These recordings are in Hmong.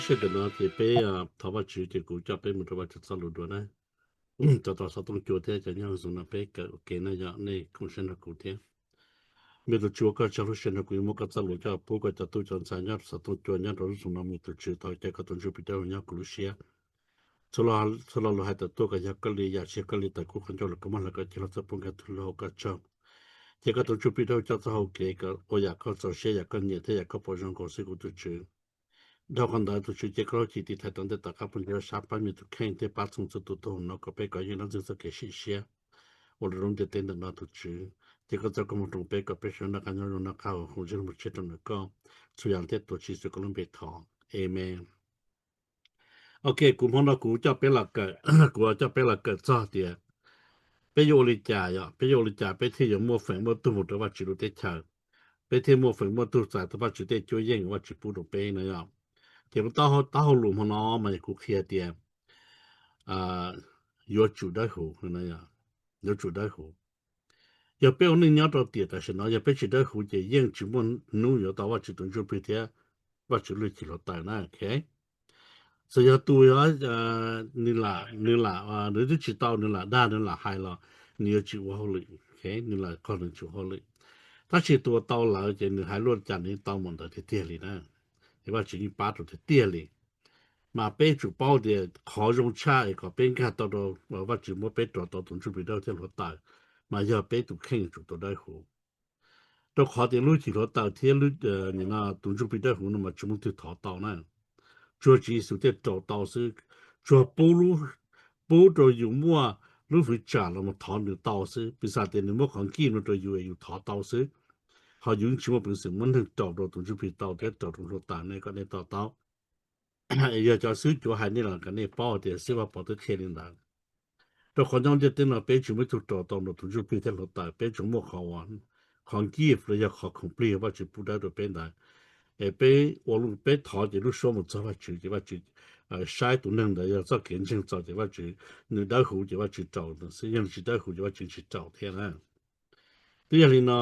Sawv daws no ces peb thov Vajtswv ces kuv coj peb mus rau Vajtswv txoj lus dua na. Cov tau xov tooj cua thiab cov nyob hauv Zoom no peb kawm ua ke na, yog nej koom siab nrog kuv thiab. Me tus Tswv, ua koj tsaug lub sij hawm no kuv yuav muab koj txoj lus coj pub kom cov tub cov ntxhais nyob xov tooj cua nyob rau lub Zoom no, me tus Tswv thov caw koj tus Ntsuj Plig dawb huv nyob kuv lub siab. Txhua lo lus hais tawm tuaj kom yog koj li, yam tsiaj koj li tawm kuv qhov ncauj los koj muab hlawv kom cig los txog pub nkag tug lub hauv koj tsaug. Ces koj tus Ntsuj Plig dawb huv coj txoj hau kev kom ua yam koj txaus siab yam koj nyiam thiab yam koj pom zoo nkaus xwb kuv tus Tswv. Dhau qhov ntawd tus Tswv cia koj lub hwj chim tiv thaiv rau ntej tom qab puag ntsis, sab pab me tus kheej thiab pab txhua tus tub tub hauv no kom peb kov yeej dab ntxwg txoj kev sim siab uas los rau ntiaj teb ntawm no tus Tswv. Ces koj txoj koob hmoov roos peb kom peb sawv noj qab nyob zoo noj qab haus huv, ntsej muag tshiab rau ntawm koj txhua yam thiab tuav Tswv Yexus koj lub npe thov. Amen. Ok, kuv hmo no kuv coj peb los kawm, kuv coj peb los kawm txog tias peb yuav ua li cas yom, peb yuav ua li cas peb thiaj yuav muaj feem muaj tug mus rau Vajtswv lub teb chaws, peb thiaj muaj feem muaj tug txais tau Vajtswv tej cuab yeej Vajtswv pub rau peb no yom. Ces taub hau lus hmo no mas yog kuv qhia tias yuav tsum dawb huv, yuav tsum dawb huv. Yog peb ua neej nyob rau tiam tam sim no yog peb tsis dawb huv ces yeej tsis muaj hnub yuav tau Vajtswv tus Ntsuj Plig thiab Vajtswv lub hwj chim hluav taws na. Txawm yog tus yog nws lam, nws lam, nws twb tsis tau, nws lam dag, nws lam hais los nws yuav tsis ua hauj lwm, nws lam qog nws tsis ua hauj lwm. Tab sis tus uas tau lawm ces nws hais luaj cas nws tau mus ntawd tiag tiag li na. Ces Vajtswv yeej pab rau tiag tiag li. Mas peb tsum paub tias qhov zoo tshaj es kom peb nkag tau rau Vajtswv muab peb rau tau tus Ntsuj Plig dawb thiab hluav taws, mas yog peb tus kheej yuav tsum tau dawb huv. Rau qhov tias lub hwj chim hluav taws thiab tus Ntsuj Plig dawb huv no mas tsis muaj leej twg thov tau na. Tsuas Tswv Yexus thiaj rau tau xwb. Tsuas pub, pub rau yus muaj lub hwv tsam los mus thov nws tau xwb. Piv xam tias nws muab qhov nkij no rau yus es yus thov tau xwb. Ho yus yeej tsis muaj peev xwm muab neeg rau rau tus Ntsuj Plig tau thiab rau rau hluav taws ne, kom nej to taub. Yog cov xib hwb cuav hais nej los kom nej paub tias xib hwb Vaj Pov twb qhia li ntawd. Rau qhov nyob ntiaj teb no peb tsis muaj ib tug rau tau tus Ntsuj Plig thiab hluav taws, peb tsuas muaj qhov, qhov gift los yog qhov khoom plig Vajtswv pub dawb rau peb ntawd. Es peb ua, peb thov ces lub suab mus txog Vajtswv ces Vajtswv saib tus neeg ntawd yog txoj kev ntseeg txaus ces Vajtswv, nws dawb huv ces Vajtswv rau xwb, yog nws tsis dawb huv ces Vajtswv tsis rau thiab na. Twb yog li no,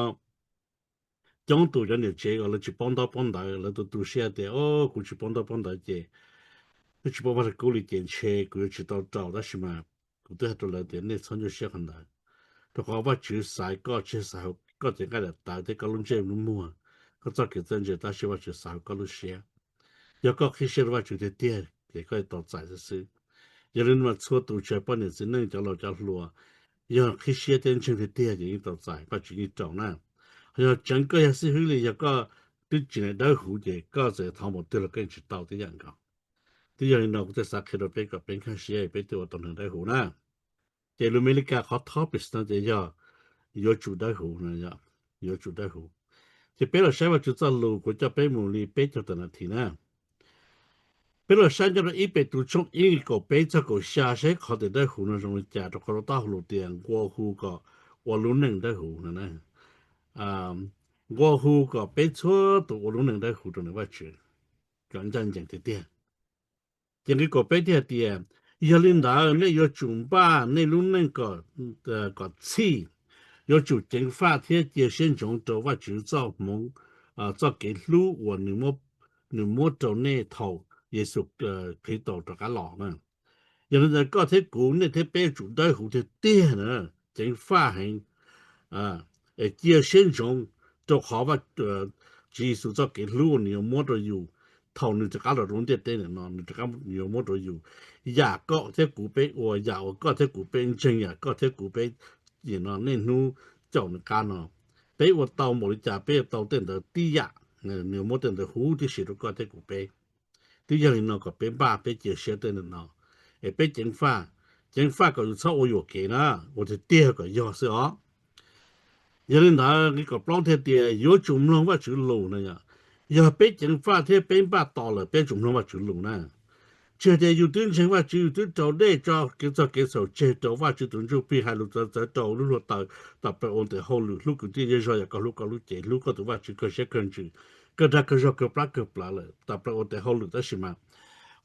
coob tus cov niam tsev uas lawv tsis paub ntaub paub ntawv, lawv tu tu siab tias, o, kuv tsis paub ntaub paub ntawv ces, twb tsis paub Vaj Lug Kub li ces ntshe kuv yuav tsis tau rau, tab sis mas kuv twb hais rau lawv tias nej txhob nyuaj siab qhov ntawd, rau qhov Vajtswv xaiv koj tsis yog xaiv hauv koj cev nqaij daim tawv thiab koj lub ntsej lub muag, koj txoj kev txawj ntse, tab sis Vajtswv xaiv hauv koj lub siab. Yog koj qhib siab rau Vajtswv tiag tiag ces koj tau txais xwb xwb. Yog li no mas txhua tus tsis hais poj niam txiv neej, cov laus cov hluas, yog qhib siab thiab ntseeg tiag tiag ces yeej tau txais, Vajtswv yeej rau na. Ho yog tseev koj yog xib hwb li, yog koj twb tsis dawb huv ces koj txawm thov npaum twg los koj yeej tsis tau tib yam nkaus. Twb yog li no kuv thiaj xav qhia rau peb kom peb nkag siab peb thiaj ua tau neeg dawb huv na. Ces lus Amelikas qhov topic no ces yog yuav tsum dawb huv, yuav tsum dawb huv. Ces peb los saib Vajtswv txoj lus, kuv coj peb mus li peb caug tawm nas this na. Peb los saib nyob rau ib Petus tshooj ib nqe kaum peb txog kaum xya saib qhov tias dawb huv no zoo li cas, rau qhov rau taub hau lus tias nqua hu kom ua lub neej dawb huv no. Nqua hu kom peb txhua tus ua lub neej dawb huv rau nws Vajtswv, kom ncaj ncees tiag tiag. Ces nqe kaum peb thiaj tias, yog li ntawd nej yuav tsum npaj nej lub neej kom txhij, yuav tsum ceev faj thiab cia siab ntsoov rau Vajtswv txoj hmoov, txoj kev hlub uas nws muab rau nej thaum Yexus Khetos rov qab los na. Yog li ntawd koj thiab kuv, nej thiab peb yuav tsum dawb huv tiag tiag na, ceev faj heev, es cia siab ntsoov, rau qhov Tswv Yexus txoj kev hlub uas nws yuav muab rau yus thaum nws rov qab los rau ntiaj teb no, nws rov qab yuav muab rau yus. Yam koj thiab kuv peb ua, yam uas koj thiab kuv peb ntseeg, yam koj thiab kuv peb niaj hnub caum nws qab no, peb ua tau npaum li cas peb yuav tau tej ntawd tib yam, nws muab tej ntawd huv tib si rau koj thiab kuv peb. Twb yog li no kom peb npaj peb cia siab tej ntawm no, es peb ceev faj, ceev faj kom yus txhob ua yuam kev na, ua tiag tiag kom yog xwb os. Yog li ntawd nqe kaum plaub thiaj tias yuav tsum mloog Vajtswv lus na yom. Yog peb ceev faj thiab peb npaj tos lawm peb tsum mloog Vajtswv lus na. Tsis hais tias yus twb ntseeg Vajtswv, yus twb raus dej tso kev txog kev txhaum tseg rau Vajtswv tus Ntsuj Plig hais lus txawv txawv rau lub hluav taws, tom plaws ua ntawm hauj lwm, hlub kwv tij zej zog yam koj hlub koj lub cev, hlub koj tus Vajtswv kawg siab kawg ntsws, kawg dag kawg zog kawg plab kawg plawv lawm, tom plaws ua ntawm hauj lwm. Tab sis mas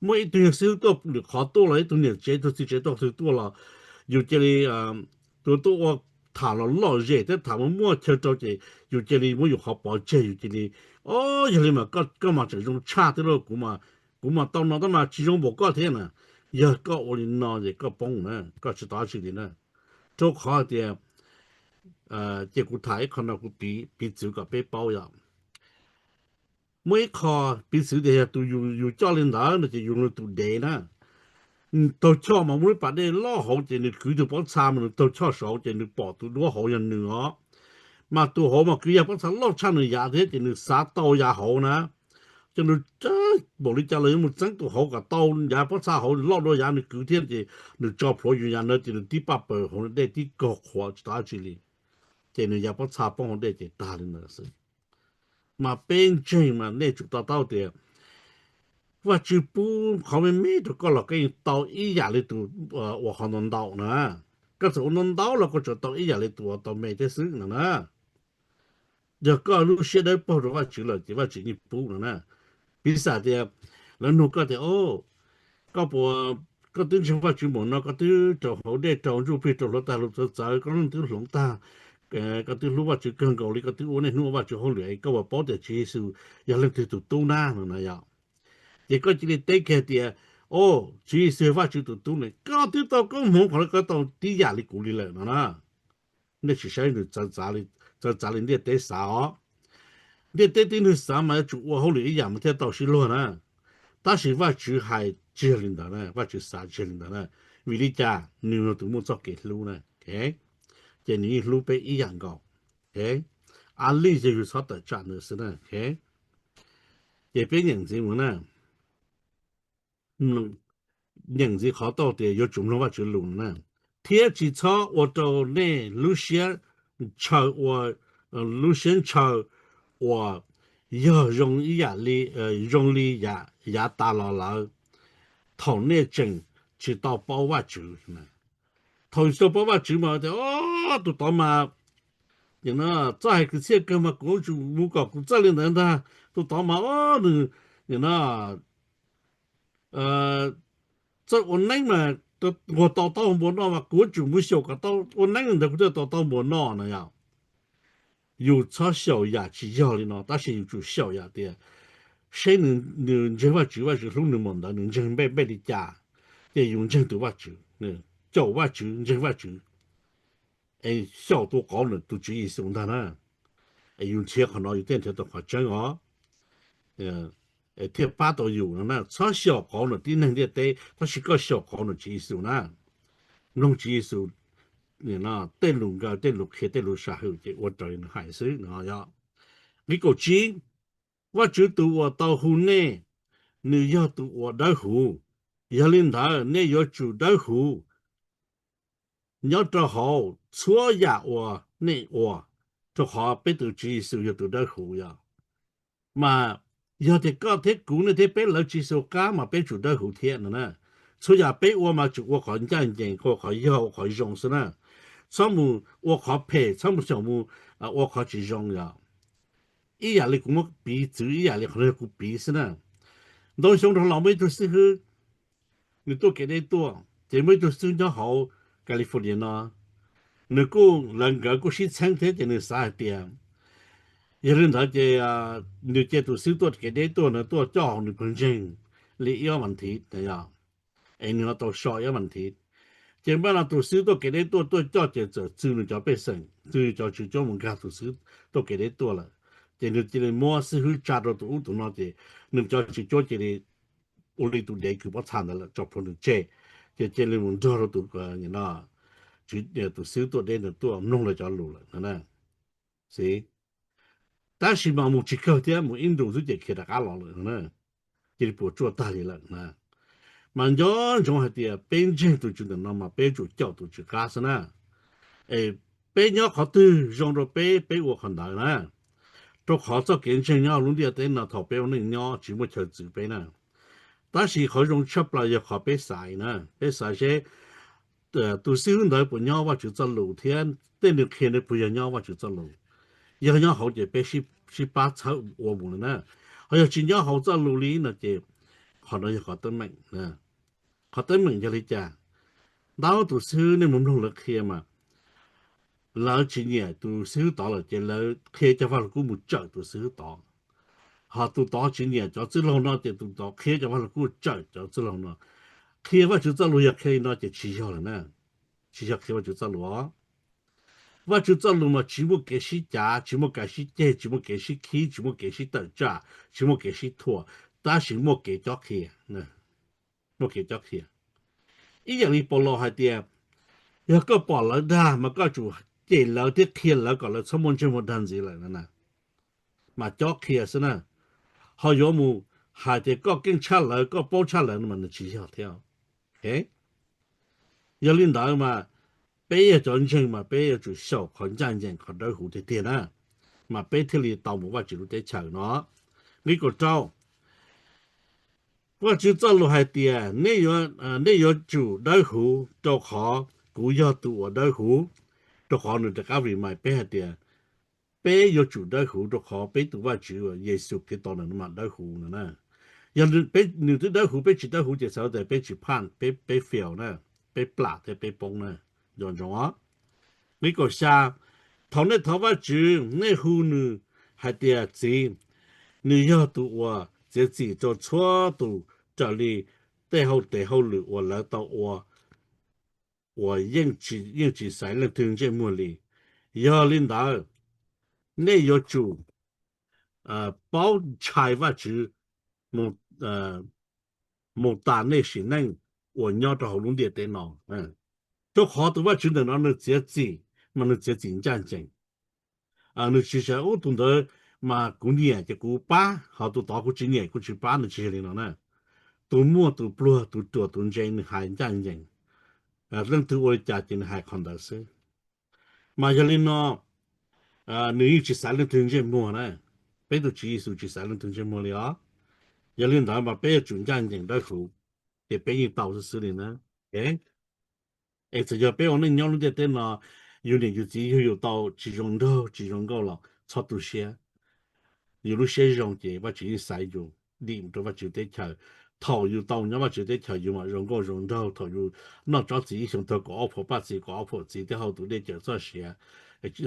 muaj ib tug yog xib hwb tuaj lwm qhov tuaj los, ib tug niam tsev ib tug txiv tsev tuaj twg tuaj los, yus cia li, tus tuaj ua tham los lom zem thiab tham muaj muaj chaw rau ces yus cia li muab yus qhov pov tseg, yus cia li, o, yog li mas koj mas tseem zoo tshaj thiab lauj, kuv mas kuv mas tau no tab mas tsis zoo npaum koj thiab na. Yog koj ua li no ces koj poob na, koj tsis tau dab tsi li na. Rau qhov tias, ces kuv tham ib qho no kuv piv piv txwv kom peb paub yom. Muaj ib qho piv txwv tias yog tus yus coj li ntawd no ces yus li tus dev na. Nws taug choj mas muaj lub pas dej loj hauv ces nws kwv tus pob txha mas nws taug choj saud ces nws pom tus duab hauv yog nws os. Mas tus hauv mas kwv yam pob txha loj tshaj nws yav thiab ces nws xav tau yav hauv na. Ces nws npaum li cas los yuav mus txeeb tus hauv kom tau yav pob txha hauv loj dua yav nws kwv thiab ces nws tso plhuav yus yav na ces nws tib paj paws hauv dej tib kaug qhuav tsis tau dab tsi li. Ces nws yav pob txha poob hauv dej ces tag li ntawd xwb. Mas peb ntseeg mas nej tsum to taub tias Vajtswv pub qhov me me rau koj los koj yeej tau ib yam li tus uas qhov ntau ntau na. Koj txawm ua ntau ntau los koj tsuas tau ib yam li tus uas tau me thiab xwb no na. Yog koj lub siab dawb paug rau Vajtswv lawm ces Vajtswv yeej pub no na. Piv xam tias lawv nug koj tias, o, koj puas, koj twb ntseeg Vajtswv npaum no, koj twb rau hauv dej rau ntsuj plig rau hluav taws hluav txawv txawv, koj hnub twb hloov tag, koj twb hlub Vajtswv kawg nkaus li, koj twb ua niaj hnub ua Vajtswv hauj lwm, koj puas paub tias Tswv Yexus yog leej twg tus tub na no na yom. Ces koj cia li teb kiag tias, o, Tswv Yexus yog Vajtswv tus tub ne, koj twb tau koob hmoov qhov koj tau tib yam li kuv li lawm no na. Nej tsis saib nws txawv txav li ntiaj teb xav os. Ntiaj teb tib neeg xav mas yuav tsum ua hauj lwm ib yam mas thiaj tau sib luag na. Tab sis Vajtswv hais tsis yog li ntawd na, Vajtswv xav tsis yog li ntawd na. Vim li cas? Nws yog tus muaj txoj kev hlub na. Ces nws yeej hlub peb ib yam nkaus. A lij yog yus txhob tawm tsam nws xwb na. Ces peb nyeem ntxiv mus na. Nyeem ntxiv qhov tau tias yuav tsum mloog Vajtswv lus na, thiab tsis txhob ua rau nej lub siab ntshaw ua, lub siab ntshaw uas yog zoo ib yam li, zoo li yav tas los lawm thaum nej tseem tsis tau paub Vajtswv. Thaum tsis tau paub Vajtswv mas tias, o, tus tod mas txoj hais kwv txhiaj kawg mas kuv yuav tsum mus kom kuv txawj li ntawd ntag. Tus tod mas, o, nws, nim no txawj ua neeb mas nquag tau taub hau npua noj mas kuv yuav tsum mus xyaum kom tau ua neeb ntawd kuv thiaj tau taub hau npua noj no yom. Yus txhob xyaum yam tsis yog li no, tab sis yus tsum xyaum yam tias seb nws ntseeg Vajtswv, Vajtswv hlub nws npaum ntawd, nws ntseeg npej npej li cas, ces yus ntseeg tus Vajtswv, caum Vajtswv, ntseeg Vajtswv, es xyaum tus qauv ntawm tus Tswv Yexus ntag na. Es yus nrhiav qhov no yus thiaj nrhiav tau qhov tseeb os, es thiaj pab tau yus no na. Txhob xyaum qauv ntawm tib neeg ntiaj teb, tab sis koj xyaum qauv ntawm Tswv Yexus na. Mloog Tswv Yexus tej lus nkawd, tej lus qhia, tej lus sam hwm ces ua raws li nws hais xwb no yom. Nqe kaum tsib, Vajtswv tus uas tau hu nej, nws yog tus uas dawb huv. Yog li ntawd nej yuav tsum dawb huv nyob rau hauv txhua yam uas nej ua, rau qhov peb tus Tswv Yexus yog tus dawb huv yom. Mas yog tias koj thiab kuv, nej thiab peb lawv Tswv Yexus qab mas peb tsum dawb huv thiab no na. Txhua yam peb ua mas tsum ua qhov ncaj ncees, ua qhov yog, ua qhov zoo xwb na. Txhob mus ua qhov phem, txhob mus xyaum mus ua qhov tsis zoo yom. Ib yam li kuv muab piv txwv, ib yam li qhov no yog kuv piv xwb na. Ntau xyoo dhau los muaj ib tug xib hwb, nws tuaj kev deb tuaj, ces muaj ib tug xib hwb nyob hauv California no, nws kuj, lawv nkawd kuj sib txheeb thiab ces nws xav hais tias, yog li ntawd ces nws cia tus xib hwb tuaj kev deb tuaj no tuaj coj hauv nws pawg ntseeg li ib ob vas thiv yom, es nws ho tau so ib ob vas thiv. Ces npaj no tus xib hwb tuaj kev deb tuaj, tuaj coj ces txawm txwv nws cov pej xeem, txwv cov tswv cuab mus nkag tus xib hwb tuaj kev deb tuaj lawm. Ces nws cia li muab xib hwb tsa rau tus ub tus no ces nws cov tswv cuab cia li ua li tus dev kwv pob txha ntawd lawm, tso plhuav nws tseg, ces cia li mus nrog rau tus, tus xib hwb tuaj deb ntawd tuaj mloog lawv cov lus lawm no na. Xib, tab sis mas mus tsis kawg thiab, mus ib ntus xwb ces khiav rov qab los lawm no na. Cia li puas tsuaj tag li lawm na. Mas nco ntsoov hais tias peb ntseeg tus Tswv ntawm no mas peb yuav tsum caum tus Tswv qab xwb na. Es peb nyob qhov twg zoo rau peb, peb ua qhov ntawd na. Rau qhov txoj kev ntseeg nyob lub ntiaj teb no thaum peb ua neej nyob tsis muaj chaw txwv peb na. Tab sis qhov zoo tshaj plaws yog qhov peb xaiv na, peb xaiv seb tus xib hwb ntawd puas nyob Vajtswv txoj lus thiab tej nws qhia ntawd puas yog nyob Vajtswv txoj lus. Yog nyob hauv ces peb sib pab txhawb ua mus li na. Ho yog tsis nyob hauv txoj lus li no ces qhov no yog qhov teeb meem. Qhov teeb meem yog li cas? Ntau tus xib hwb, nej mus mloog lawv qhia mas lawv tsis nyiam tus xib hwb tod lawm ces lawv qhia cov vaj lug kub mus tsawm tus xib hwb tod. Ho tus tod tsis nyiam cov txwj laug no ces tus tod qhia cov vaj lug kub tsawm cov txwj laug no. Qhia Vajtswv txoj lus yog qhia li no ces tsis yog lawm na. Tsis yog qhia Vajtswv txoj lus os. Vajtswv txoj lus mas tsis muaj kev sib cav, tsis muaj kev sib ceg, tsis muaj kev sib khib, tsis muaj kev sib tawm tsam, tsis muaj kev sib thuam, tab sis muaj kev cob qhia. Muaj kev cob qhia. Ib yam li Paulus hais tias, yog koj pom lawv dag mas koj tsum cem lawv thiab qhia lawv kom lawv txhob muaj ntsej muag dag ntxiv lawm na. Mas cob qhia xwb na. Ho yuav mus hais tias koj keej tshaj lawv, koj paub tshaj lawv no mas nws tsis yog thiab. Yog li ntawd mas peb yog cov ntseeg mas peb yuav tsum xyaum qhov ncaj ncees qhov dawb huv tiag tiag na, mas peb thiaj li tau mus Vajtswv lub teb chaws no. Nqe kaum rau, Vajtswv txoj lus hais tias, nej yuav tsum dawb huv rau qhov kuv yog tus uas dawb huv. Rau qhov nws rov qab remind peb hais tias, peb yuav tsum dawb huv rau qhov peb tus Vajtswv uas Yexus Khetos nws mas dawb huv no na. Yog nws twb dawb huv peb tsis dawb huv ces xav tias peb tsis phaj, peb fail na, peb plam thiab peb poob na. Nco ntsoov os. Nqe kaum xya, thaum nej thov Vajtswv nej hu nws hais tias Txiv, nws yog tus uas txiav txim rau txhua tus raws li tej hauj tes hauj lwm uas lawv tau ua, uas yeej tsis xaiv leej twg ntsej muag li. Yog li ntawd, nej yuav tsum paub ntshai Vajtswv mus tas nej sim neej uas nyob rau hauv lub ntiaj teb no. Rau qhov tus Vajtswv ntawm no nws txiav txim, mas nws txiav txim ncaj ncees. Nws tsis hais ub tus ntawd mas kuv nyiam ces kuv pab, ho tus tod kuv tsis nyiam kuv tsis pab, nws tsis yog li no na. Tus muaj tus pluag, tus ruam tus ntse nws hais ncaj ncees. Leej twg ua li cas ces nws hais qhov ntawd xwb. Mas yog li no, nws yeej tsis xaiv leej twg ntsej muag na. Peb tus Tswv Yexus tsis xaiv leej twg ntsej muag li os. Yog li ntawd mas peb yuav tsum ncaj ncees dawb huv, ces peb yeej tau xwb xwb li na. Es txawm yog peb ua neej nyob lub ntiaj teb no, yus niam yus txiv yug yus tau tsis zoo nraug tsis zoo nkauj los txhob tu siab. Yus lub siab zoo ces Vajtswv yeej xaiv yus dim mus rau Vajtswv teb chaws. Thaum yus tau nyob Vajtswv teb chaws yus mam zoo nkauj zoo nraug. Thaum yus noj tsob txiv ib xyoo tag kaum ob phaum paj txiv, kaum ob phaum txiv thiab hau tus dej cawm txoj sia,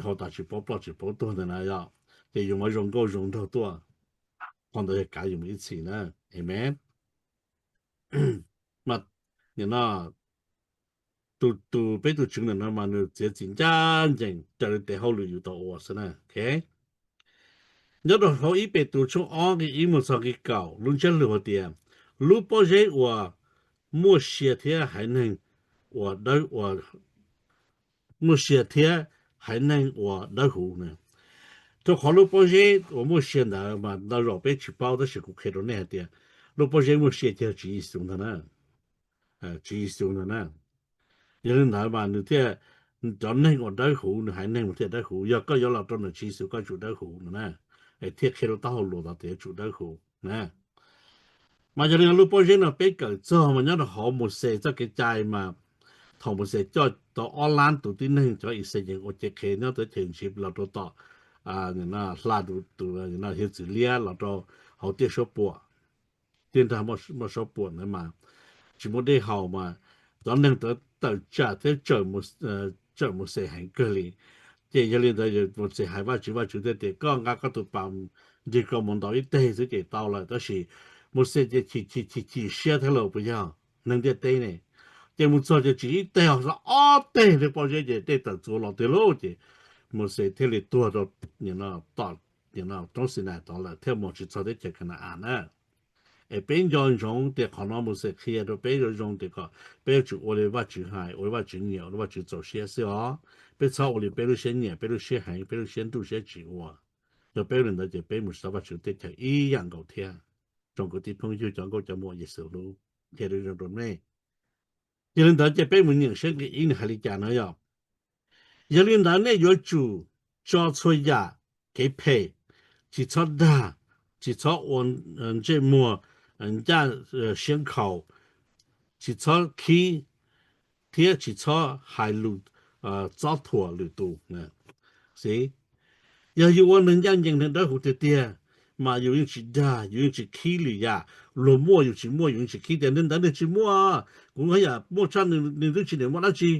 hau tas tsis paub ploj tsis paub tuag ntawd na yom, ces yus mam zoo nkauj zoo nraug tuaj. Qhov ntawd yog kav yus mus ib txhis na. Amen. Mas tus, tus peb tus Tswv ntawm no mas nws txiav txim ncaj ncees raws li tes hauj lwm yus tau ua xwb na. Nyob rau hauv ib Petus tshooj ob nqe ib mus txog nqe kaum, lub ntsiab lus hais tias, lub pob zeb uas muaj sia thiab haiv neeg uas dawb, uas muaj sia thiab haiv neeg uas dawb huv na. Rau qhov lub pob zeb uas muaj sia ntawd mas ntau zaus peb tsis paub, tab sis kuv qhia rau nej hais tias lub pob zeb muaj sia ces yog Tswv Yexus ntag na. Tswv Yexus ntag na. Yog li ntawd mas nws thiaj, cov neeg uas dawb huv, nws haiv neeg mas thiaj dawb huv. Yog koj yuav los rau ntawm Tswv Yexus koj tsum dawb huv no na. Thiaj qhia rau taub hau Luas tau tias yuav tsum dawb huv na. Mas yog li no lub pob zeb no peb kawm txog mas nyob rau hauv Mauxes txoj kev cai mas thaum Mauxes coj tau ob lab tus tib neeg cov Yixalayees ua cev qhev nyob teb chaws Iziv los rau tom hla tus hiav txwv liab los rau hauv tiaj suab puam, tiaj nrag muaj suab puam ntawd mas tsis muaj dej haus mas cov neeg ntawd tawm tsam thiab tsawm Mauxes heev kawg li. Ces yog li ntawd Mauxes hais Vajtswv, Vajtswv thiaj tias koj nqa koj tus pas nrig koj mus ntaus ib teg xwb ces tau lawm. Tab sis Mauxes ces chim chim chim chim siab thiab los puas yog neeg ntiaj teb ne. Ces mus txog ces tsis ib teg, ob teg li pob zeb ces dej tawm txuas los tiag lauj. Ces Mauxes thiaj li tuag rau tom roob Xinais tod lawm thiaj mus tsis txog teb chaws Ka na-as na. Es peb nco ntsoov tias qhov no Mauxes qhia rau peb zoo zoo tias kom peb yuav tsum ua li Vajtswv hais, ua li Vajtswv nyiam, ua li Vajtswv txaus siab xwb os. Peb txhob ua li peb lub siab nyiam, peb lub siab heev, peb lub siab nruj siab tsim ua. Yog peb ua li ntawd ces peb mus tsis tau Vajtswv teb chaws ib yam nkaus thiab. Tsoom kwv tij phooj ywg cov nkauj cov muam Yexus hlub, qhia zoo rau nej. Yog li ntawd ces peb mus nyeem saib nqe ib nws hais li cas no yog, yog li ntawd nej yuav tsum tso txhua yam kev phem, tsis txhob dag, tsis txhob ua ntsej muag ncaj siab nkhaus, tsis txhob khib, thiab tsis txhob hais lus txob thuam lwm tus. Yog yus ua neeg ncaj ncees neeg dawb huv tiag tiag, mas yus yeej tsis dag, yus yeej tsis khib lwm yam. Luag muaj yus tsis muaj yus yeej tsis khib tias neeg ntawd nws tsis muaj, kuv haj yam muaj tshaj nws, nws twb tsis niam muaj dab tsi.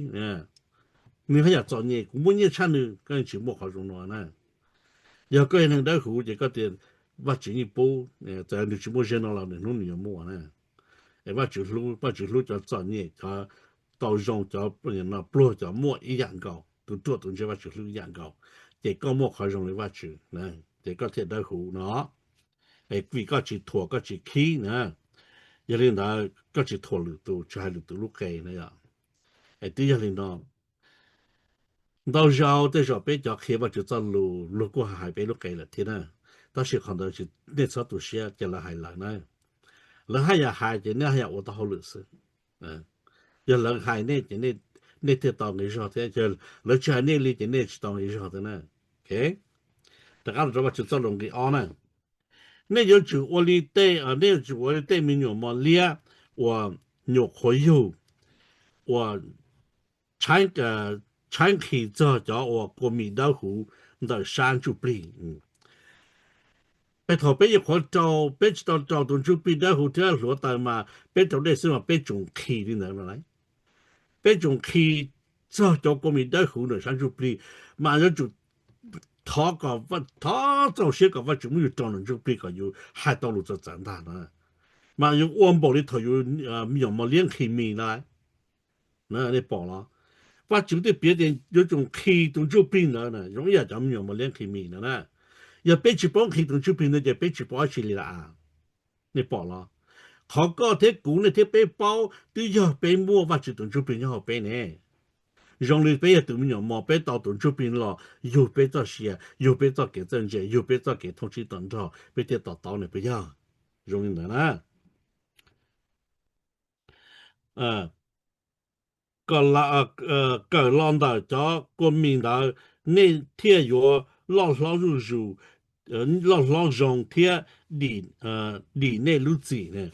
Nws haj yam txom nyem, kuv muaj nyiaj tshaj nws, koj yeej tsis muaj qhov zoo no na. Yog koj yog neeg dawb huv ces koj tias Vajtswv yeej pub, txawm nws tsis muaj zog no los nws hnub nws yuav muaj na. Es Vajtswv hlub, Vajtswv hlub cov txom nyem, cov tau zoo, cov pluag, cov muaj ib yam nkaus, tus ruam tus ntse Vajtswv hlub ib yam nkaus. Ces koj muaj qhov zoo li Vajtswv, ces koj thiaj dawb huv no. Es vim koj tsis thuam koj tsis khib na, yog li ntawd koj tsis thuam lwm tus, tsis hais lwm tus lub qe na yom. Es twb yog li no, ntau zaus tej zaum peb cov qhia Vajtswv txoj lus luag kuj hais peb lub qe lawm thiab na, tab sis qhov ntawd nej txhob tu siab, ces lawv hais lawm na. Lawv haj yam hais ces nej haj yam ua tau hauj lwm xwb. Yog lawv hais nej ces nej thiaj tau nqi zog thiab, lawv tsis hais nej li ces nej tsis tau nqi zog thiab na. Rov qab los rau Vajtswv txoj lus nqi ob na. Nej yuav tsum ua li tej, nej yuav tsum ua li tej me nyuam mos liab uas nyuam qhuav yug, uas tshaib nqhis txog cov uas kua mis dawb huv ntawm sab ntsuj plig. Peb thaum peb nyuam qhuav rau, peb tsis tau rau tus ntsuj plig dawb huv thiab hluav taws mas peb rau dej xwb mas peb tsuas nqhis li ntawd no lauj. Peb tsuas nqhis txog cov kua mis dawb huv ntawm sab ntsuj plig, mas yuav tsum thov kom, thov txaus siab kom Vajtswv muab yus rau ntawm ntsuj plig kom yus hais tau lus txawv txawv ntag no. Mas yus ua npaum li thaum yus me nyuam mos liab nqhis mis no. Nej pom los? Vajtswv twb piav tias yuav tsum nqhis tus ntsuj plig ntawd, zoo ib yam cov me nyuam mos liab nqhis mis ntawd na. Yog peb tsis paub nqhis tus ntsuj plig ntawd ces peb tsis paub dab tsi li lawm. Nej pom los? Qhov koj thiab kuv, nej thiab peb paub twb yog peb muaj Vajtswv tus ntsuj plig nyob hauv peb ne. Zoo li peb yog tus me nyuam mos, peb tau tus ntsuj plig los yug peb txoj sia, yug peb txoj kev txawj ntse, yug peb txoj kev thooj tsib to nrog, peb thiaj to taub nws, puas yog? Zoo li ntawd na. Kawm los ntawm cov kua mis ntawd, nej thiaj yuav loj hlob zuj zus, loj hlob zoo thiab dim nej lub txim.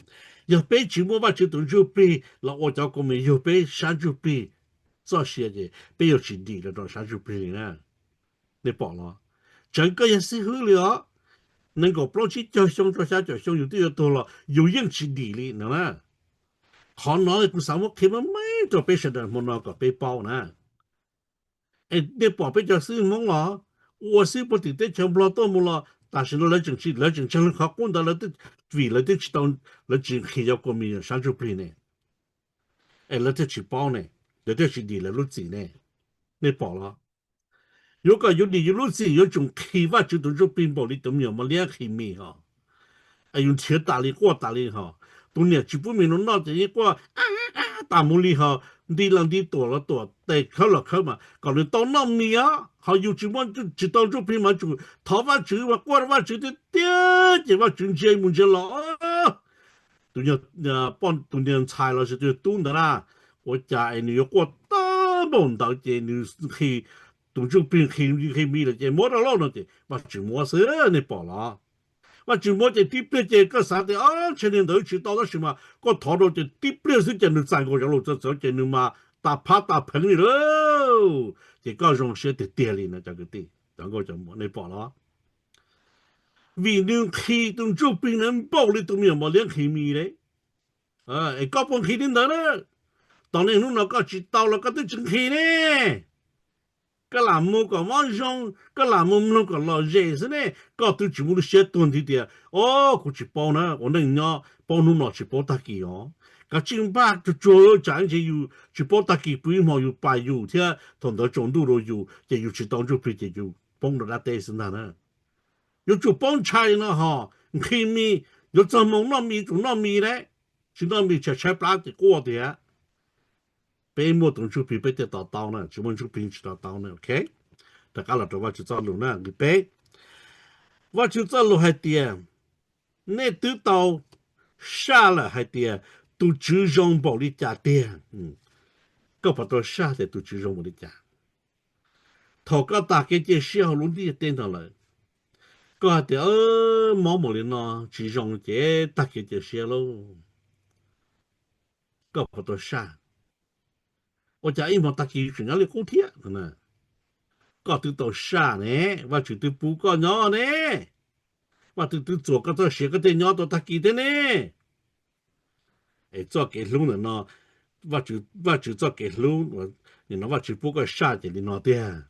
Yog peb tsis muaj Vajtswv tus ntsuj plig los ua cov kua mis yug peb sab ntsuj plig txoj sia ces peb yuav tsis dim los rau sab ntsuj plig li na. Nej pom los? Tseev koj yog xib hwb li os, nees nkaum plaub tsib caug xyoo rau xya caum xyoo yus twb yuav tuag los yus yeej tsis dim li no na. Qhov no kuv xav muab qhia meej meej rau peb sawv daws hmo no kom peb paub na. Es nej pom peb cov xib hwb Hmoob los ua xib hwb puag tim teb chaws Nplog tuaj mus los tam sim no lawv tseem, lawv tseem ntseeg lawv qhov qub ntawd, vim lawv twb tsis tau, lawv tsis nqhis cov kua mis sab ntsuj plig ne. Es lawv thiaj tsis paub ne, lawv thiaj tsis dim lawv lub txim ne. Nej pom los? Yuav kom yus dim yus lub txim yuav tsum nqhis Vajtswv tus ntsuj plig npaum li tus me nyuam mos liab nqhis mis hos. Es yus nrhiav tas li, quaj tas li hos. Tus niam tsis pub mis noj ces yeej quaj tas mus li hos, nti los nti, tuam los tuam, tes khawb los khawb mas kom nws tau noj mis os. Hos yus tsis muaj, tsis tau ntsuj plig mas tsum thov Vajtswv mas quaj rau Vajtswv tiag tiag ces Vajtswv ntsia mus ntsia los, tus, tus niag ntxhais los sis tus tub ntawd na, ua cas es nws yuav quaj tag npaum ntawd ces nws nqhis, tus ntsuj plig nqhis, nqhis mis lawm ces muab rau lauj no ces Vajtswv muab xwb, nej pom los? Vajtswv muab ces tib pliag ces koj xav tias ntshe niag ntawd tsis tau tab sis mas koj thov rau ces tib pliag xwb ces nws txais nkaus cov lus txawv txawv ces nws mas tas phab tas pheev li lauj. Ces koj zoo siab tiag tiag li no cov kwv tij, cov nkauj cov muam, nej pom los? Vim nws nqhis tus ntsuj plig na npaum li tus me nyuam mos liab nqhis mis li. Es koj puas nqhis li ntawd na? Tos niaj hnub no koj tsis tau los koj twb tsis nqhis ne. Koj lam mus kom mob zoo, koj lam mus mloog kom lom zem xwb ne, koj twb tsis muaj lub siab tuag nthi tias, o, kuv tsis paub na, ua neej nyob paub hnub no tsis paub tag kis os. Kav tsij npaj tsuag tsuag, tsam ib ntsis yus tsis paub tag kis pw ib hmo yus pais yus thiab thaum ntawd tsaus ntuj rau yus ces yus tsis tau ntsuj plig ces yus poob rau dab teb xwb ntag na. Yuav tsum paub ntshai no hos, nqhis mis, yuav txog hmo noj mis yuav tsum noj mis ne, tsis noj mis tsam tshaib plab ces quaj tiag. Peb muaj tus ntsuj plig peb thiaj to taub na, tsis muaj ntsuj plig tsis to taub na, ok. Rov qab los rau Vajtswv txoj lus na, nqe peb. Vajtswv txoj lus hais tias, nej twb tau saj lawm hais tias tus Tswv zoo npaum li cas tiag. Koj puas tau saj tias tus Tswv zoo npaum li cas? Thaum koj tag kev cia siab hauv lub ntiaj teb no lawm, koj hais tias, mob npaum li no tsis zoo ces tag kev cia siab lauj. Koj puas tau saj? Ua cas ib hmo tag kis tseem nyob li qub thiab? Koj twb tau saj ne, Vajtswv twb pub koj nyob ne, Vajtswv twb txuas koj txoj sia koj thiaj nyob tau tag kis thiab ne. Es txoj kev hlub ntawm no, Vajtswv, Vajtswv txoj kev hlub, nim no Vajtswv pub koj saj ces li no tiag.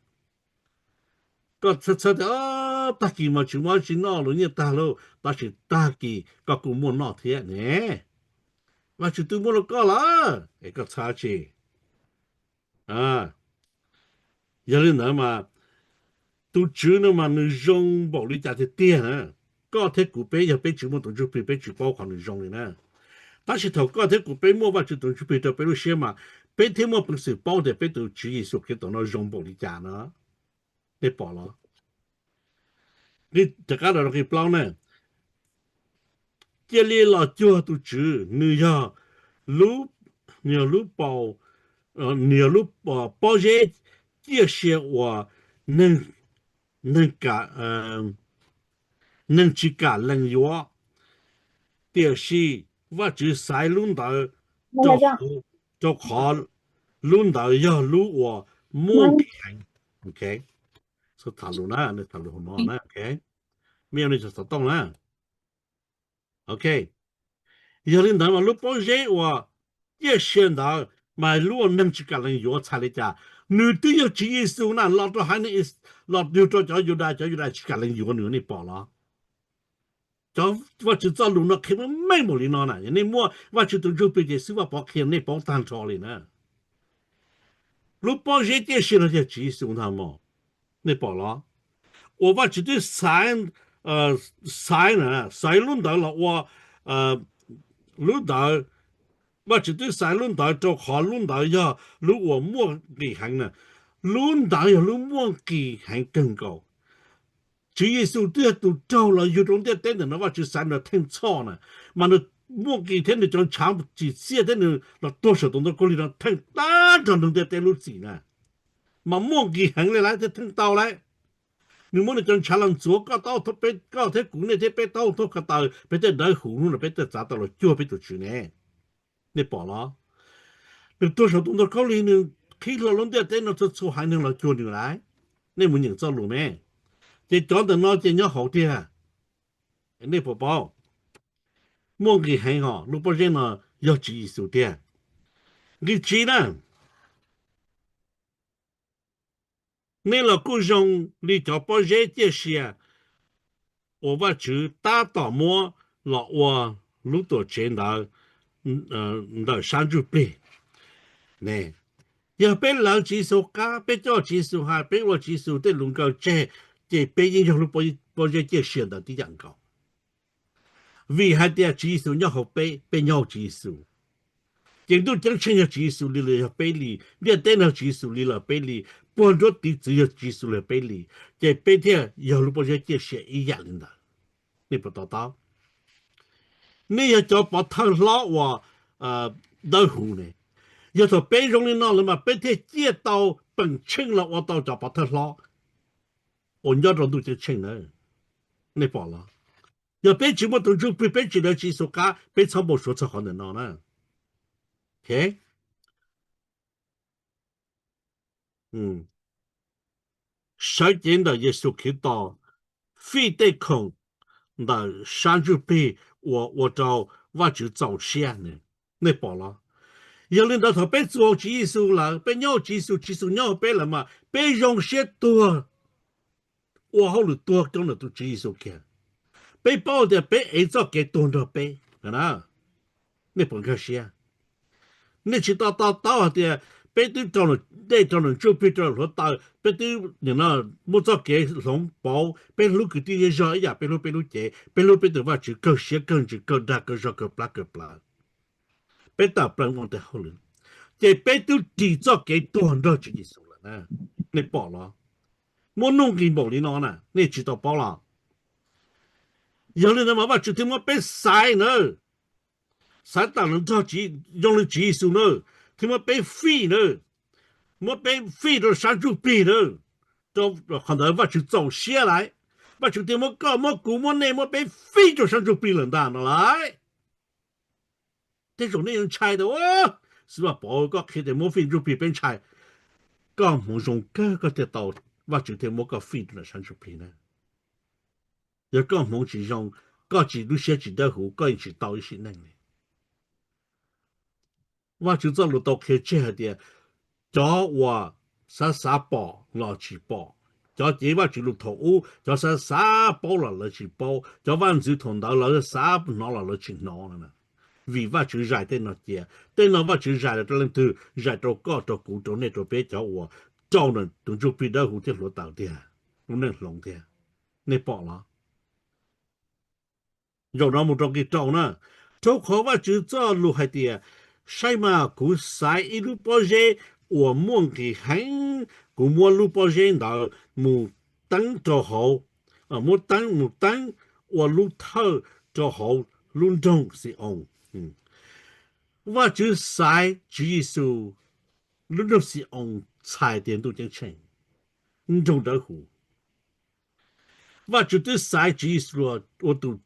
Koj txhawj txhawj tias, tag kis mas tsis muaj dab tsi noj, luag nyiaj tag lauj, tab sis tag kis koj kuj muaj noj thiab ne. Vajtswv twb muab rau koj lawm es koj txhawj tsi? Yog li ntawd mas tus Tswv no mas nws zoo npaum li cas tiag tiag na. Koj thiab kuv peb yog peb tsis muaj tus Ntsuj Plig peb tsis paub qhov nws zoo li na. Tab sis thaum koj thiab kuv peb muaj Vajtswv tus Ntsuj Plig rau peb lub siab mas peb thiaj muaj peev xwm paub tias peb tus Tswv Yexus Khetos no zoo npaum li cas no. Nej pom los? Rov qab rau nqe plaub na, cia li los cuag tus Tswv, nws yog lub, nws yog lub paus, nws yog lub pob zeb ciaj sia uas neeg, neeg tsis kam lees yuav, tiam sis Vajtswv xaiv lub ntawd rau, rau qhov lub ntawd yog lub uas muaj nqis heev. Tham lus na, tham lus hauv no na, me xov tooj na. Ok, yog li ntawd mas lub pob zeb uas ciaj sia ntawd mas lub uas neeg tsis kam lees yuav txhais li cas? Nws twb yog Tswv Yexus na, los rau haiv neeg, los yug rau cov Yudas, cov Yudas tsis kam lees yuav nws, nej pom los? Cov Vajtswv txoj lus no qhia meej meej npaum li no na. Yog nej muaj Vajtswv tus Ntsuj Plig ces xib hwb Vaj Pov qhia nej paub tag nrho li na. Lub pob zeb ciaj sia no yog Tswv Yexus ntag mog. Nej pom los? Uas Vajtswv twb xaiv, xaiv na, xaiv lub ntawd los ua, lub ntawd, Vajtswv twb xaiv lub ntawd rau qhov lub ntawd yog lub uas muaj nqis heev na. Lub ntawd yog lub muaj nqis heev kawg nkaus. Tswv Yexus twb yog tus raug los yug rau ntiaj teb ntawm no, Vajtswv xaiv nws theej txhoj na, mas nws muaj nqis thiab nws cov ntshav tsim txiaj thiab nws los tuag saum tus ntoo khaub lig no theej tag nrho ntiaj teb lub txim na. Mas muaj nqis heev li lawm thiaj theej tau lawm. Nws muab nws cov ntshav los ntxuav koj, koj thiab kuv, nej thiab peb taub hau thoob ko taw, peb tej dawb huv hnub no peb thiaj txav tau los cuag peb tus Tswv ne. Nej pom los? Nws tuag saum tus ntoo khaub lig, nws qhib hlo lub ntiaj teb no txhua txhua haiv neeg los cuag nws lawm. Nej mus nyeem txoj lus me. Ces cov ntawm no ces nyob hauv tiag. Nej puas paub? Muaj nqis heev hos lub pob zeb no yog Tswv Yexus tiag. Nqe tsib na, nej los kuj zoo li cov pob zeb ciaj sia uas Vajtswv tab tom muab los ua lub tuam tsev ntawd ntawm sab ntsuj plig. Yog peb lawv Tswv Yexus qab, peb coj Tswv Yexus hais, peb ua Tswv Yexus tej lus nkawd tseg, ces peb yeej yog lub pob zeb ciaj sia ntawd tib yam nkaus. Vim hais tias Tswv Yexus nyob hauv peb, peb nyob hauv Tswv Yexus, ces ntuj ceeb tsheej yog Tswv Yexus li los yog peb li, ntiaj teb no yog Tswv Yexus li los peb li, puag nruab tiv txwv yog Tswv Yexus li yog peb li, ces peb thiaj yog lub pob zeb ciaj sia ib yam li ntawd. Nej puas to taub? Nej yog cov pov thawj hlob uas dawb huv ne. Yog thaum peb zoo li no lawm mas peb thiaj ciaj tau peem tsheej los ua tau cov pov thawj hlob uas nyob rau ntuj ceeb tsheej na. Nej pom los? Yog peb tsis muaj tus Ntsuj Plig, peb tsis lawv Tswv Yexus qab, peb txhob npau suav txog qhov ntawm no na. Sawv cev ntawm Yexus Khetos fij tej khoom ntawm sab ntsuj plig uas ua rau Vajtswv txaus siab. Nej pom los? Yog li ntawd thaum peb txuas Tswv Yexus lawm, peb nyob hauv Tswv Yexus, Tswv Yexus nyob hauv peb lawm mas peb zoo siab tuag, ua hauj lwm tuag rau ntawm tus Tswv Yexus kiag. Peb paub tias peb ev txoj kev tuag nrog peb. Nej puas nkag siab? Nej tsis to to taub hais tias peb twb raug dej, raug ntsuj plig, raug hluav taws, peb twb muaj txoj kev hloov pauv, peb hlub kwv tij zej zog ib yam peb hlub peb lub cev, peb hlub peb tus Vajtswv kawg siab kawg ntsws kawg dag kawg zog kawg plab kawg plawv. Peb tawm plaws ua ntej hauj lwm, ces peb twb ris txoj kev tuag nrog Tswv Yexus lawm na. Nej pom los? Muaj nuj nqis npaum li no na, nej tsis tau paub los? Yog li ntawd mas Vajtswv thiaj muab peb xaiv na, xaiv tawm los nrog zoo li Tswv Yexus na, thiaj muab peb fij na, muab peb fij rau sab ntsuj plig na. Rau qhov ntawd Vajtswv txaus siab lawm. Vajtswv thiaj muab koj, muab kuv, muab nej, muab peb fij rau sab ntsuj plig lawm ntag no lauj. Tej zaum nej yuav ntshai tias, Xib Vaj Pov, koj qhia tias muab fij ntsuj plig peb ntshai. Koj hmoov zoo kawg koj thiaj tau, Vajtswv thiaj muab koj fij rau ntawm sab ntsuj plig na. Yog koj hmoov tsis zoo, koj tsis, lub siab tsis dawb huv, koj yeej tsis tau ib sim neej li. Vajtswv txoj lus tau qhia tseg hais tias cov uas xav xav pom los tsis pom, Cov cev Vajtswv lus thaum ub, cov xav xav paub los lawv tsis paub, cov vaj ntxwv thaum ntawd lawv xav hnov los lawv tsis hnov no. Vim Vajtswv zais tej no cia, tej no Vajtswv zais los rau leej twg? Zais rau koj, rau kuv, rau nej, rau peb cov uas raug tus Ntsuj Plig Dawb Huv thiab hluav taws tiag, lub neej hloov tiag. Nej pom los? Zaum no mus rau nqe rau na, rau qhov Vajtswv txoj lus hais tias, saib mas, kuv xaiv ib lub pob zeb uas muaj nqis heev, kuv muab lub pob zeb ntawd mus teeb rau hauv, muab teeb mus teeb ua lub thawj rau hauv lub nroog Xi-oos. Vajtswv xaiv Tswv Yexus lub nroog Xi-oos txhais tias ntuj ceeb tsheej, nroog dawb huv. Vajtswv twb xaiv Tswv Yexus ua tus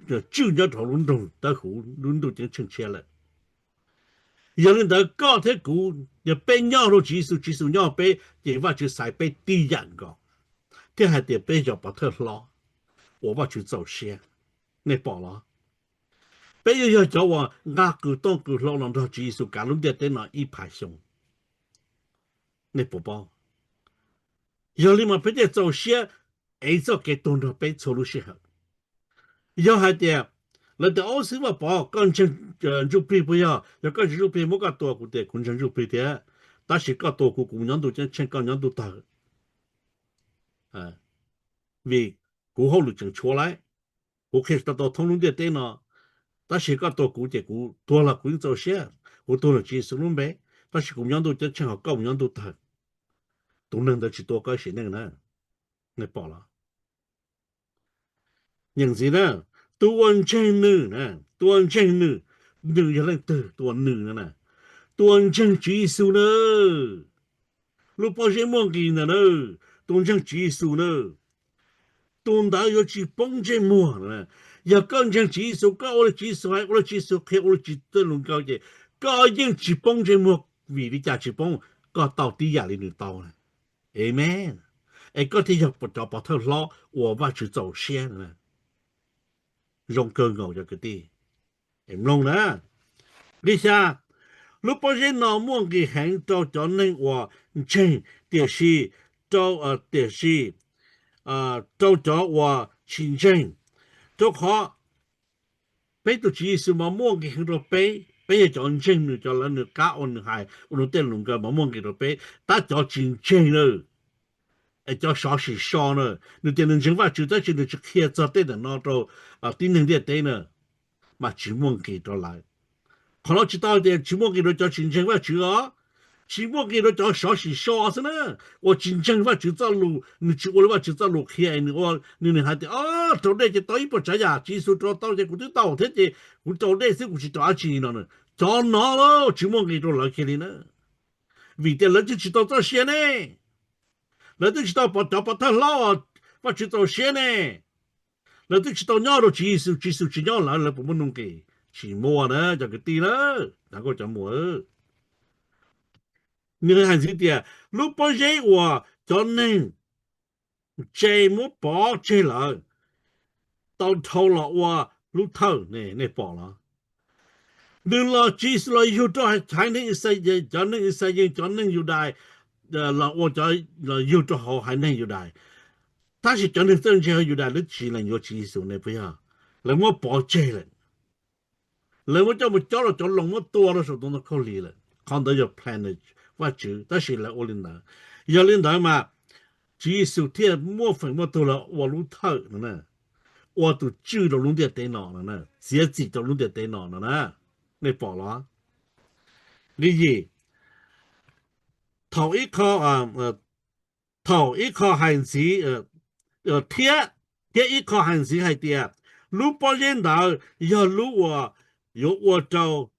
tswj nyob rau hauv lub nroog dawb huv, lub ntuj ceeb tsheej tshiab lawm. Yog li ntawd koj thiab kuv, yog peb nyob rau Tswv Yexus, Tswv Yexus nyob peb, ces Vajtswv xaiv peb tib yam nkaus, thiab hais tias peb yog pov thawj hlob uas Vajtswv txaus siab. Nej pom los? Peb yuav yog cov uas nqa qws tooj qws hlau los nrog Tswv Yexus kav lub ntiaj teb no ib phav xyoo. Nej puas paub? Yog li mas peb thiaj txaus siab ev txoj kev tuag nrog peb txhua lub sij hawm. Yog hais tias lawv tias, Au, Xib Vaj Pov, koj ntseeg Ntsuj Plig puas yog? Yog koj ntseeg Ntsuj Plig muab koj tua. Kuv tias kuv ntseeg Ntsuj Plig thiab, tab sis koj tua kuv, kuv nyob ntuj ceeb tsheej, koj nyob ntuj tawg. Vim kuv hauj lwm tseem tshuav lawm, kuv qhia tsis tau tau thoob lub ntiaj teb no. Tab sis koj tua kuv ces kuv tuag los kuv yeej txaus siab, kuv tuag los Tswv Yexus lub npe, tab sis kuv nyob ntuj ceeb tsheej ho koj mus nyob ntuj tawg. Tus neeg ntawd tsis tua koj sim neej na. Nej pom los? Nyeem ntxiv na, tus uas ntseeg nws, tus uas ntseeg nws, nws yog leej twg? Tus uas nws no na, tus uas ntseeg Tswv Yexus na, lub pob zeb muaj nqis ntawm na, tus ntseeg Tswv Yexus na, tus ntawd yuav tsis poob ntsej muag. Yog koj ntseeg Tswv Yexus, koj ua li Tswv Yexus hais, ua li Tswv Yexus qhia, ua li Tswv Yexus tej lus nkaus ces koj yeej tsis poob ntsej muag. Vim li cas tsis poob? Koj tau tib yam li nws tau. Amen. Es koj thiaj yog cov pov thawj hlob uas Vajtswv txaus siab. Zoo kawg nkaus cov kwv tij. Es mloog na. Nqe xya, lub pob zeb no muaj nqis heev rau cov neeg uas ntseeg, tiam sis rau, tiam sis rau cov uas tsis ntseeg. Rau qhov peb tus Tswv Yexus mas muaj nqis heev rau peb, peb yog cov ntseeg nws, cov lawv nws qab ua nws hais, ua nws tej lus nkaus mas muaj nqis rau peb. Tab cov tsis ntseeg na, es cov sov sim so na, nws tias nws ntseeg Vajtswv tab sis nws tsis qhia txog tej ntawm no rau tib neeg ntiaj teb na, mas tsis muaj nqis rau lawv. Qhov no tsis tau tias tsis muaj nqis rau cov tsis ntseeg Vajtswv os, tsis muaj nqis rau cov sov sim so xwb na, uas tsis ntseeg Vajtswv txoj lus, nws tsis ua li Vajtswv txoj lus qhia, nws ua, nws, nws hais tias, o, rau dej ces tau ib puas tsav yam, Tswv Yexus rau tau ces kuv twb tau thiab ces kuv rau dej xwb kuv tsis rau dab tsi no. Cov no tsis muaj nqis rau lawv kiag li na, vim tias lawv twb tsis tau txoj sia ne, lawv twb tsis tau pov, cov pov thawj hlob Vajtswv txaus siab ne, lawv twb tsis tau nyob rau Tswv Yexus, Tswv Yexus tsis nyob lawv, lawv puas muaj nuj nqis? Tsis muaj na cov kwv tij na, cov nkauj cov muam. Nws hais ntxiv tias lub pob zeb uas cov neeg ntse muab pov tseg lawm, tau dhau los ua lub thawj, nej pom los? Nws los, Tswv Yexus los yug rau haiv neeg Ixayees, cov neeg Ixayees, cov neeg Yudais, los ua, los yug rau hauv haiv neeg Yudais. Tab sis cov neeg txawj ntse hauv Yudais lawv tsis lees yuav Tswv Yexus ne puas yog? Lawv muab pov tseg lawm. Lawv muab coj mus cob rau cov Loos, muab tua rau saum tus ntoo khaub lig lawm. Qhov ntawd yog plan Vajtswv, tab sis lawv ua li ntawd. Yog li ntawd mas Tswv Yexus thiaj muaj feem muaj tug los ua lub thawj no, ua tus tswj rau lub ntiaj teb no, txiav txim rau lub ntiaj teb no no na. Nej pom los? Nqe yim, thaum ib qho, thaum ib qho hais ntxiv, thiab, thiab ib qho hais ntxiv hais tias lub pob zeb ntawd yog lub uas yuav ua rau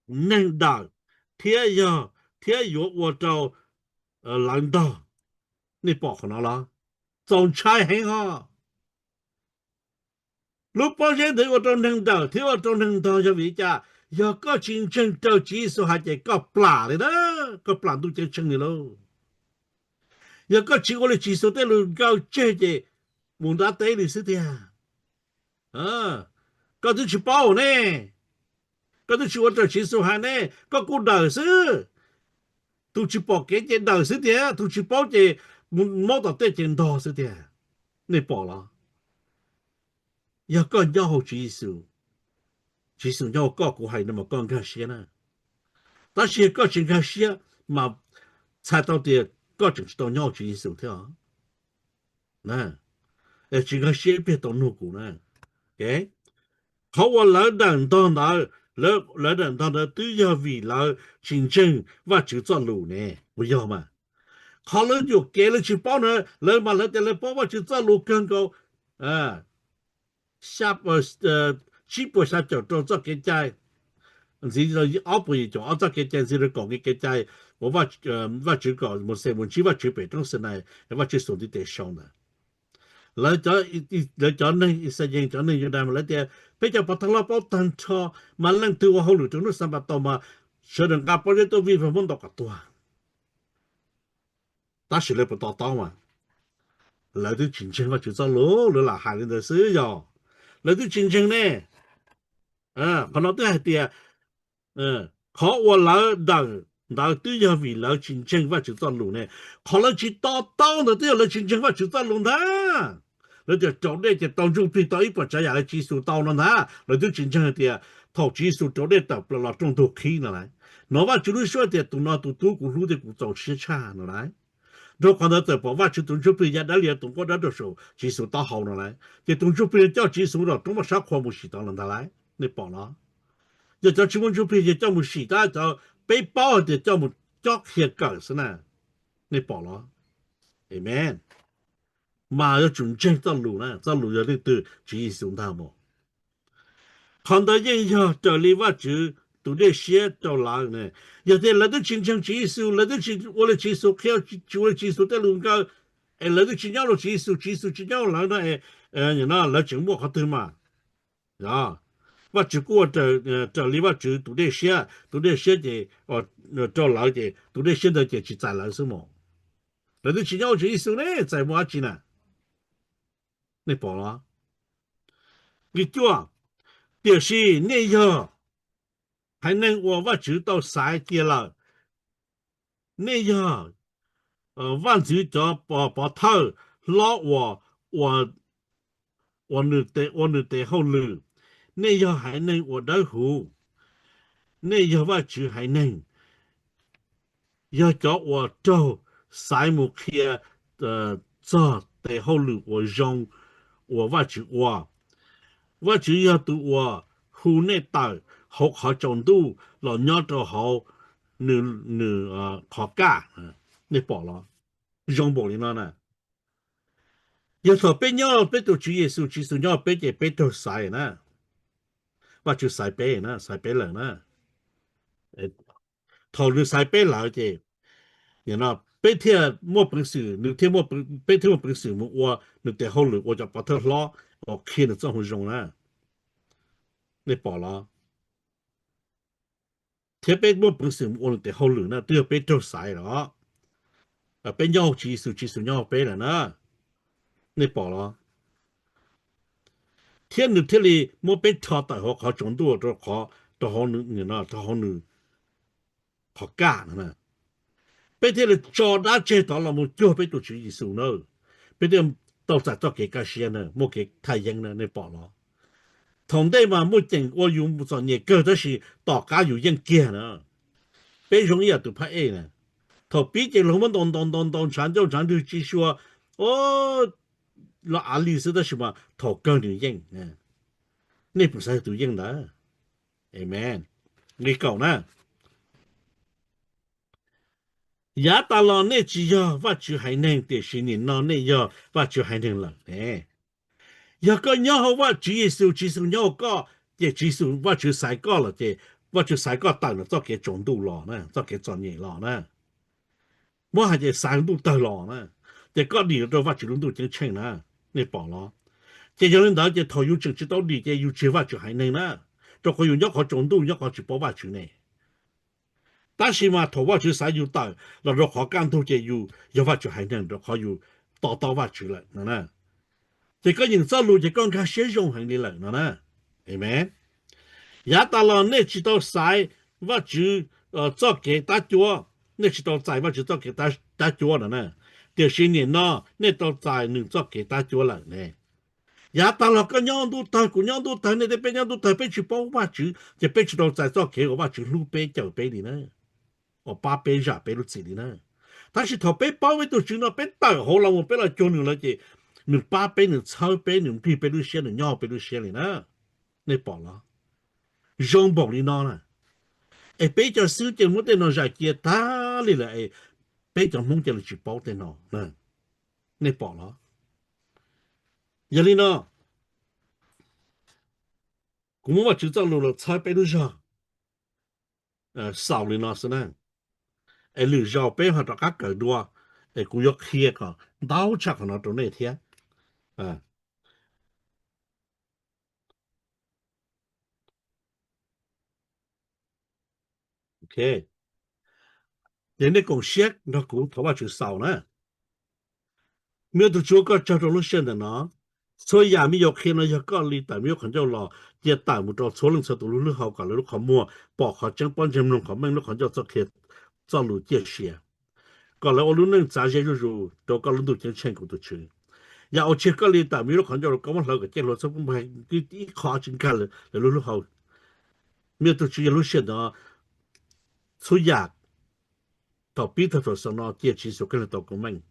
neeg dawm, thiab yog, thiab yuav ua rau lawv ntog. Nej pom qhov no los? Txaus ntshai heev ho. Lub pob zeb ntawd ua rau neeg dawm thiab ua rau neeg ntog yog vim li cas? Yog koj tsis ntseeg raws Tswv Yexus hais ces koj plam li na, koj plam ntuj ceeb tsheej li lauj. Yog koj tsis ua li Tswv Yexus tej lus nkaug tseg ces mus nrab teb li xwb tiag. Koj twb tsis paub ne, koj twb tsis ua raws Tswv Yexus hais ne, koj kuj dawm xwb. Tus tsis pom kev ces dawm xwb tiag, tus tsis paub ces Mob tom tej ces ntog xwb tiag. Nej pom los? Yog koj nyob hauv Tswv Yexus, Tswv Yexus nyob hauv koj, kuv hais no mas koj nkag siab na. Tab sis yog koj tsis nkag siab mas txhais tau tias koj tseem tsis tau nyob hauv Tswv Yexus thiab os. Tsis nkag siab ib pliag tau nug kuv na. Qhov uas lawv dawm ntog ntawd, lawv dawm ntog ntawd twb yog vim lawv tsis ntseeg Vajtswv txoj lus ne, puas yog mas? Qhov lawv yuam kev lawv tsis paub na, lawv mas lawv tias lawv paub Vajtswv txoj lus kawg nkaus, tsib puas xya caum rau txoj kev cai, ntxiv ob puas yim caum ob txoj kev cai, ntxiv rau kaum nqe kev cai uas Vajtswv kom Mauxes mus ntsib Vajtswv pem roob Xinais, Vajtswv xuas ntiv tes sau ntawd. Lawv cov neeg Yixalayees, cov neeg Yudas mas lawv tias peb cov pov thawj hlob paub tag nrho, mas leej twg ua hauj lwm rau hnub Xanpataus mas sawv daws nqa pob zeb tuaj vij vog muab ntaus kom tuag. Tab sis lawv puas to taub mas? Lawv twb tsis ntseeg Vajtswv txoj lus, lawv lam hais li ntawd xwb yog. Lawv twb tsis ntseeg ne. Qhov no twb hais tias qhov uas lawv dawm ntawd twb yog vim lawv tsis ntseeg Vajtswv txoj lus ne. Qhov lawv tsis to taub ntawd twb yog lawv tsis ntseeg Vajtswv txoj lus ntag. Lawv tias raus dej ces tau ntsuj plig tau ib puas tsav yam li Tswv Yexus tau no ntag. Lawv twb tsis ntseeg hais tias thaum Tswv Yexus raus dej tawm plaws los rooj ntug qhib no lauj, hnov Vajtswv lub suab tias tus no tus tub kuv hlub thiab kuv txaus siab tshaj no lauj. Rau qhov ntawd txawm pom Vajtswv tus ntsuj plig ya dawb lias tus nkuaj dawb rau saum Tswv Yexus taub hau no lauj, ces tus ntsuj plig coj Tswv Yexus rau roob vaj sab qhua mus sim tod los ntag lauj. Nej pom los? Yog cov tsis muaj ntsuj plig ces coj mus sim tab cov peb paub hais tias coj mus cob qhia kawm xwb na. Nej pom los? Amen. Mas yuav tsum ntseeg txoj lus na, txoj lus yog leej twg? Tswv Yexus ntag mog. Qhov ntawd yeej yog raws li Vajtswv tus dej siab rau lawv ne. Yog tias lawv twb tsis ntseeg Tswv Yexus, lawv twb tsis ua li Tswv Yexus qhia, tsis ua li Tswv Yexus tej lus kaw, es lawv twb tsis nyob rau Tswv Yexus, Tswv Yexus tsis nyob rau lawv no, lawv tseem muaj qhov twg mas? Vajtswv kuj ua raws li Vajtswv tus dej siab, tus dej siab ces rau lawv ces tus dej siab ntawd ces tsis txais lawv xwb mog. Lawv twb tsis nyob ua Tswv Yexus ne, txais muaj dab tsi na? Nej pom los? Nqe cuaj, tiam sis nej yog haiv neeg uas Vajtswv tau xaiv cia lawm, nej yog vaj ntxwv cov pov thawj hlob uas ua nws tes hauj lwm, nej yog haiv neeg uas dawb huv, nej yog Vajtswv haiv neeg, yog cov uas raug xaiv mus qhia txog tes hauj lwm uas zoo uas Vajtswv ua. Vajtswv yog tus uas hu nej tawm hauv qhov tsaus ntuj los nyob rau hauv nws qhov kaj. Nej pom los? Zoo npaum li no na. Yog thaum peb nyob peb tus Tswv Yexus, Tswv Yexus nyob peb ces peb raug xaiv na. Vajtswv xaiv peb na, xaiv peb lawm na. Thaum nws xaiv peb lawm ces peb thiaj muaj peev xwm, nws thiaj, peb thiaj muaj peev xwm mus ua nws tes hauj lwm, ua cov pov thawj hlob uas qhia nws txoj moo zoo na. Nej pom los? Thiab peb muaj peev xwm mus ua nws tes hauj lwm na, twb yog peb raug xaiv los. Peb nyob hauv Tswv Yexus, Tswv Yexus nyob hauv peb lawm na. Nej pom los? Thiab nws thiaj li muab peb rho tawm hauv qhov tsaus ntuj rau qhov, rau hauv nws, rau hauv nws qhov kaj no. Peb thiaj li tso dab tseg tod los mus cuag peb tus Tswv Yexus na. Peb thiaj tau txais txoj kev kaj siab na, muaj kev thaj yeeb na. Nej pom los? Thaum ntej mas muaj ceem ua yus txom nyem kawg tab sis tom qab yus yeej kiag na. Peb zoo ib yam tus phab ej na, thaum pib ces luag muab ntaus ntaus ntaus ntaus ntshav ncauj ntshav nrig tsis sua, o, los av li xwb tab sis mas thaum kawg nws yeej. Nej puas xav yog tus yeej ntawd? Amen. Nqe kaum na. Yav tas los nej tsis yog Vajtswv haiv neeg, tiam sis nim no nej yog Vajtswv haiv neeg lawm ne. Yog koj nyob hauv Vajtswv Yexus, Tswv Yexus nyob hauv koj, ces Tswv Yexus, Vajtswv xaiv koj los ces Vajtswv xaiv koj tawm ntawm txoj kev tsaus ntuj los na, txoj kev txom nyem los na. Muab hais tias xaiv ntuj tawg los na, ces koj dim rau Vajtswv lub ntuj ceeb tsheej na. Nej pom los? Ces yog li ntawd ces thaum yus tseem tsis tau dim ces yus tsis yog Vajtswv haiv neeg na, rau qhov yus nyob qhov tsaus ntuj, nyob qhov tsis paub Vajtswv ne. Tab sis mas thaum Vajtswv xaiv yus tawm los rau qhov kaj ntug ces yus yog Vajtswv haiv neeg rau qhov yus to taub Vajtswv lawm no na. Ces koj nyeem txoj lus ces koj nkag siab zoo heev li lawm no na. Amen. Yav tas los nej tsis tau xaiv Vajtswv txoj kev tab cuab, nej tsis tau txais Vajtswv txoj kev tab tab cuab no na. Tiam sis nim no nej tau txais nws txoj kev tab cuab lawm ne. Yav tag los koj nyob ntuj tawg, kuv nyob ntuj tawg, nej thiab peb nyob ntuj tawg, peb tsis paub Vajtswv ces peb tsis tau txais txoj kev uas Vajtswv hlub peb cawm peb li na, uas pab peb zam peb lub txim li na. Tab sis thaum peb paub peb tus Tswv no, peb tawm hauv los mus peb los cuag nws lawm ces nws pab peb, nws txhawb peb, nws nrig peb lub siab, nws nyob hauv peb lub siab li na. Nej pom los? Zoo npaum li no na. Es peb cov xib hwb ces muab tej no zais cia tag li lawm es peb cov Hmoob cia li tsis paub tej no. Nej pom los? Yog li no, kuv muab Vajtswv txoj lus los txhawb peb lub zog xaus li no xwb na. Es lwm zaus peb ho rov qab kawm dua, es kuv yuav qhia kom ntau tshaj qhov no rau nej thiab. Ok, ces nej koom siab nrog kuv thov Vajtswv xaus na. Me tub Tswv, ua koj tsaug rau lub sij hawm ntawm no. Txhua yam me nyuam qhia no yog koj li tawm me lub qhov ncauj los cia tawm mus rau txhua leej txhua tus lub hlwb hau kom lawv lub qhov muag pom qhov tseeb, pob ntseg mloog qhov meej, lub qhov ncauj txoj qhia txoj lus ciaj sia, kom lawv ua lub neej txav ze zuj zus rau koj lub ntuj ceeb tsheej, kuv tus Tswv. Yam uas tsis yog koj li tawm me lub qhov ncauj rau koj muab hlawv kom ciaj hluas txhob pub npag ib qho tsis nkag lawv lub hlwb hau. Me tub Tswv, yog lub sij hawm no txhua yam thaum pib tag thaum xaus no cia Tswv Yexus Khetos tau koob meej.